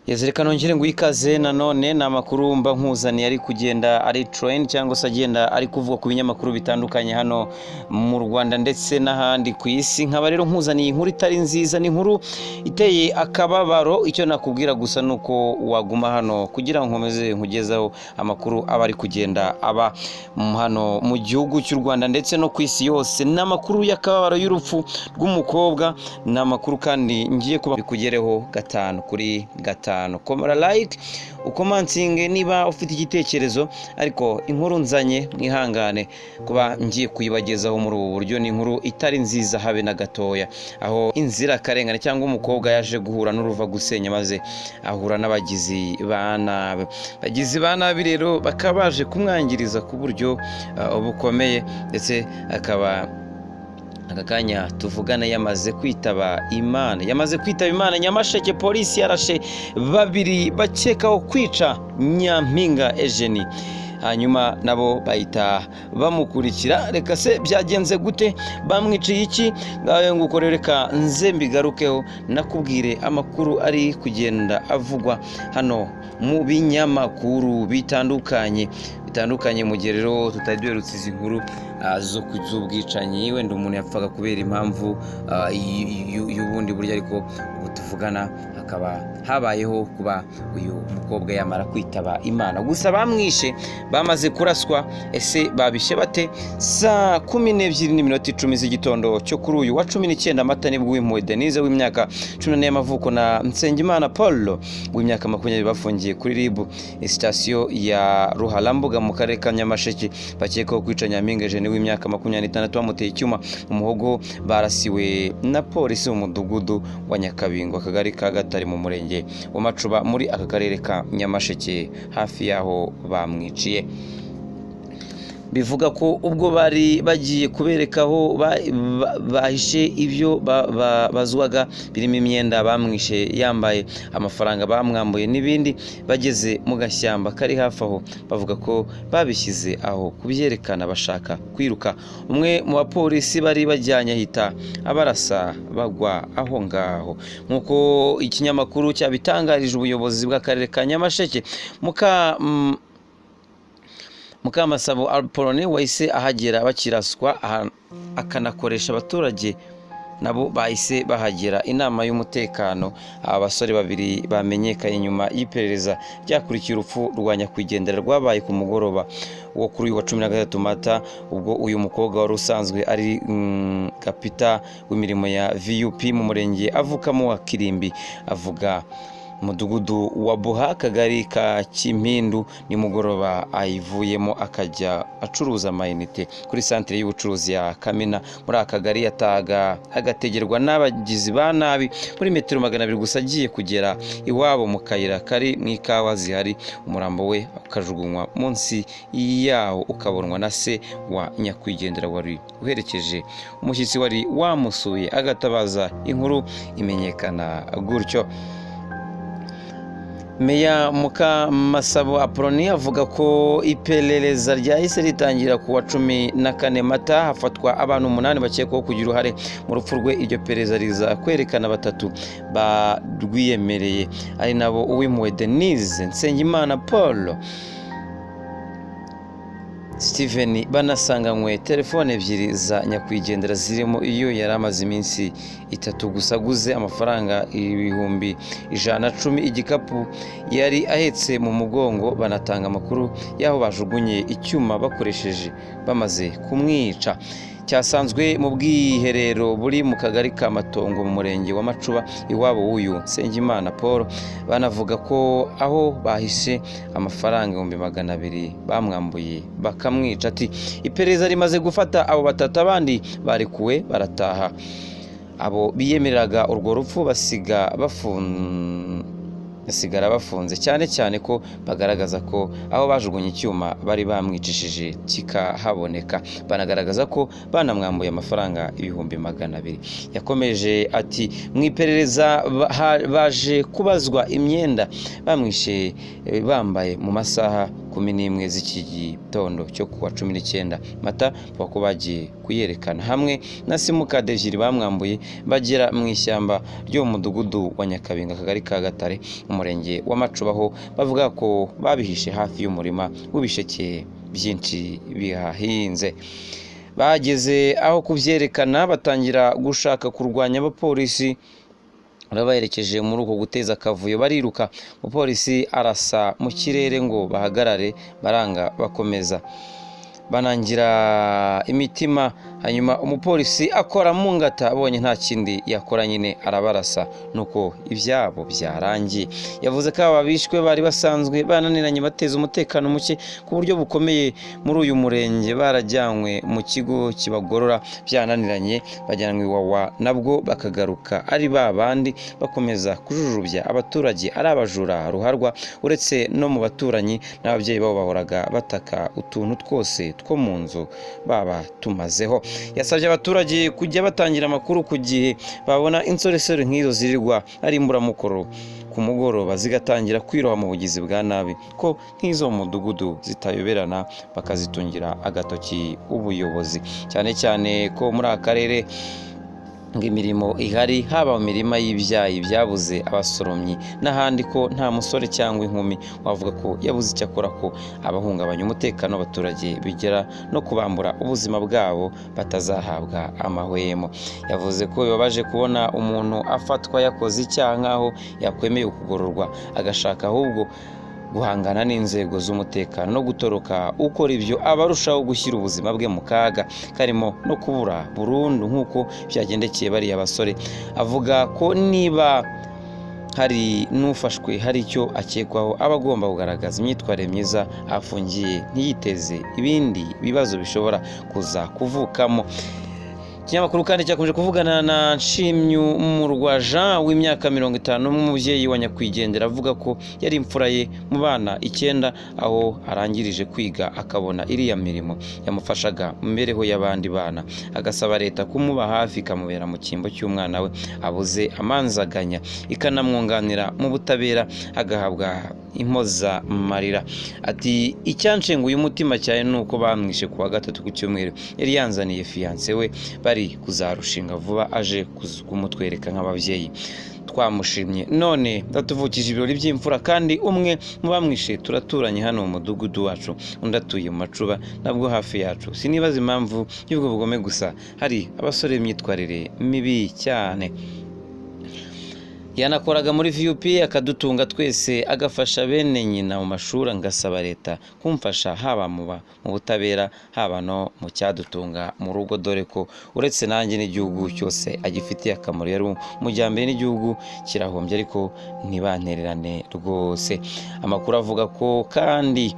Reka nongere ngo ikaze nanone. Ni amakuru mba nkuzaniye ari kugenda ari trend cyangwa se agenda ari kuvugwa ku binyamakuru bitandukanye hano mu Rwanda ndetse n'ahandi ku isi. Nkaba rero nkuzaniye inkuru itari nziza, ni inkuru iteye akababaro. Icyo nakubwira gusa ni uko waguma hano kugira ngo nkomeze nkugezeho amakuru aba ari kugenda aba hano mu gihugu cy'u Rwanda ndetse no ku isi yose. Ni amakuru y'akababaro y'urupfu rw'umukobwa, ni amakuru kandi ngiye kuba bikugereho gatanu kuri gatanu. Komora like, ucommentinge niba ufite igitekerezo, ariko inkuru nzanye mwihangane kuba ngiye kuyibagezaho muri ubu buryo. Ni inkuru itari nziza habe na gatoya, aho inzirakarengane cyangwa umukobwa yaje guhura n'uruva gusenya, maze ahura n'abagizi ba nabi. Abagizi ba nabi rero bakaba baje kumwangiriza ku buryo bukomeye, ndetse akaba aka kanya tuvugana yamaze kwitaba Imana, yamaze kwitaba Imana. Nyamasheke, polisi yarashe babiri bakekaho kwica Nyampinga Eugenie, hanyuma nabo bahita bamukurikira. Reka se byagenze gute? Bamwiciye iki? Ngaho nguko rero, reka nze mbigarukeho, nakubwire amakuru ari kugenda avugwa hano mu binyamakuru bitandukanye bitandukanye. Mu gihe rero tutari duherutse izi nkuru zo z'ubwicanyi, wenda umuntu yapfaga kubera impamvu y'ubundi buryo, ariko ubu tuvugana hakaba habayeho kuba uyu mukobwa yamara kwitaba Imana. Gusa bamwishe bamaze kuraswa. Ese babishe bate? Saa 12:10 z'igitondo cyo kuri uyu wa 19 Mata, nibwo Uwimpuhwe Denise w'imyaka 14 y'amavuko na Nsengimana Paul w'imyaka 20 bafungiye kuri RIB sitasiyo ya Ruharambuga mu karere ka Nyamasheke, bakekwaho kwica Nyampinga Eugenie w'imyaka 26 bamuteye icyuma mu muhogo. Barasiwe na polisi mu mudugudu wa Nyakabingo, akagari ka Gatare, mu murenge wa Macuba, muri aka karere ka Nyamasheke, hafi y'aho bamwiciye. Bivuga ko ubwo bari bagiye kubereka aho bahishe ibyo bazwaga, birimo imyenda bamwishe yambaye, amafaranga bamwambuye n'ibindi, bageze mu gashyamba kari hafi aho, bavuga ko babishyize aho kubyerekana bashaka kwiruka, umwe mu bapolisi bari bajyanye ahita abarasa, bagwa aho ngaho, nk'uko ikinyamakuru cyabitangarije. Ubuyobozi bw'akarere ka Nyamasheke, Mukamasabo Apollonie, wahise ahagera bakiraswa, akanakoresha abaturage nabo bahise bahagera inama y'umutekano. Aba basore babiri bamenyekanye nyuma y'iperereza ryakurikiye urupfu rwa nyakwigendera rwabaye ku mugoroba wo kuri uyu wa 13 Mata, ubwo uyu mukobwa wari usanzwe ari kapita w'imirimo ya VUP mu murenge avukamo wa Kirimbi, avuga mudugudu wa Buha, akagari ka Kimpindu, nimugoroba ayivuyemo akajya acuruza amayinite kuri santere y'ubucuruzi ya Kamina muri aka kagari. Yataga agategerwa n'abagizi ba nabi muri metero 200 gusa, agiye kugera iwabo mu kayira kari mu ikawa zihari, umurambo we ukajugunywa munsi yawo, ukabonwa na se wa nyakwigendera wari uherekeje umushyitsi wari wamusuye, agatabaza, inkuru imenyekana gutyo. Meya Mukamasabo Apollonie avuga ko iperereza ryahise ritangira ku wa 14 Mata, hafatwa abantu umunani bakekwaho kugira uruhare mu rupfu rwe. Iryo perereza riza kwerekana batatu barwiyemereye, ari nabo Uwimpuhwe Denise, Nsengimana Paul Steven. Banasanganywe telefone ebyiri za nyakwigendera, zirimo iyo yari amaze iminsi 3 gusa aguze amafaranga 110,000, igikapu yari ahetse mu mugongo. Banatanga amakuru y'aho bajugunye icyuma bakoresheje bamaze kumwica, cyasanzwe mu bwiherero buri mu kagari ka Matongo, mu murenge wa Macuba, iwabo w'uyu Nsengimana Paul. Banavuga ko aho bahishe amafaranga 200,000 bamwambuye bakamwica. Ati: "Iperereza rimaze gufata abo batatu, abandi barekuwe barataha." Abo biyemereraga urwo rupfu basigara bafunze, cyane cyane ko bagaragaza ko aho bajugunye icyuma bari bamwicishije kikahaboneka, banagaragaza ko banamwambuye amafaranga 200,000. Yakomeje ati: "Mu iperereza baje kubazwa imyenda bamwishe bambaye mu masaha. 11 z'iki gitondo cyo kuwa 19 Mata, bavuga ko bagiye kuyerekana hamwe na simukadi ebyiri bamwambuye. Bagera mu ishyamba ryo mu mudugudu wa Nyakabinga, akagari ka Gatare, umurenge wa Macuba, aho bavuga ko babihishe hafi y'umurima w'ibisheke byinshi bihahinze. Bageze aho kubyerekana, batangira gushaka kurwanya abapolisi babaherekeje. Muri uko guteza akavuyo bariruka, umupolisi arasa mu kirere ngo bahagarare, baranga, bakomeza banangira imitima. Hanyuma umupolisi akora mu ngata, abonye nta kindi yakora nyine arabarasa, nuko ibyabo byarangiye. Yavuze ko aba bishwe bari basanzwe bananiranye, bateza umutekano muke ku buryo bukomeye muri uyu murenge, barajyanywe mu kigo kibagorora byananiranye, bajyanwa Iwawa, nabwo bakagaruka ari ba bandi, bakomeza kujujubya abaturage, ari abajura ruharwa. Uretse no mu baturanyi, n'ababyeyi babo bahoraga bataka utuntu twose two mu nzu baba tumazeho. Yasabye abaturage kujya batangira amakuru ku gihe babona insoresore nk'izo zirirwa ari imburamukoro ku mugoroba, zigatangira kwiroha mu bugizi bwa nabi, ko nk'izo mu mudugudu zitayoberana, bakazitungira agatoki ubuyobozi, cyane cyane ko muri aka karere ngo imirimo ihari, haba mu mirima y'ibyayi byabuze abasoromyi n'ahandi, ko nta musore cyangwa inkumi wavuga ko yabuze icyo akora, ko abahungabanya umutekano w'abaturage bigera no kubambura ubuzima bwabo batazahabwa amahwemo. Yavuze ko bibabaje kubona umuntu afatwa yakoze icyaha nk'aho yakwemeye kugororwa, agashaka ahubwo guhangana n'inzego z'umutekano no gutoroka. Ukora ibyo aba arushaho gushyira ubuzima bwe mu kaga karimo no kubura burundu, nk'uko byagendekeye bariya basore. Avuga ko niba hari n'ufashwe hari icyo akekwaho, aba agomba kugaragaza imyitwarire myiza afungiye, ntiyiteze ibindi bibazo bishobora kuza kuvukamo. Ikinyamakuru kandi cyakomeje kuvugana na Nshimyumurwa Jean w'imyaka 50, umubyeyi wa nyakwigendera, avuga ko yari imfura ye mu bana 9. Aho arangirije kwiga akabona iriya mirimo yamufashaga mu mibereho y'abandi bana, agasaba leta kumuba hafi, ikamubera mu cyimbo cy'umwana we abuze amanzaganya, ikanamwunganira mu butabera, agahabwa impozamarira. Ati: "Icyanshenguye umutima cyane ni uko bamwishe ku wa gatatu ku cyumweru. Yari yanzaniye fiancé we, bari kuzarushinga vuba, aje kumutwereka nk'ababyeyi twamushimye, none batuvukije ibirori by'imfura. Kandi umwe mu bamwishe turaturanye hano mu mudugudu wacu, undi atuye mu Macuba nabwo hafi yacu. Sinibaza impamvu y'ubwo bugome, gusa hari abasore b'imyitwarire mibi cyane. Yanakoraga muri VUP, akadutunga twese, agafasha bene nyina mu mashuri. Ngasaba leta kumfasha haba mu butabera, haba no mu cyadutunga mu rugo, dore ko uretse nanjye n'igihugu cyose agifitiye akamaro. Yari umujyambere n'igihugu kirahombye, ariko ntibantererane rwose." Amakuru avuga ko kandi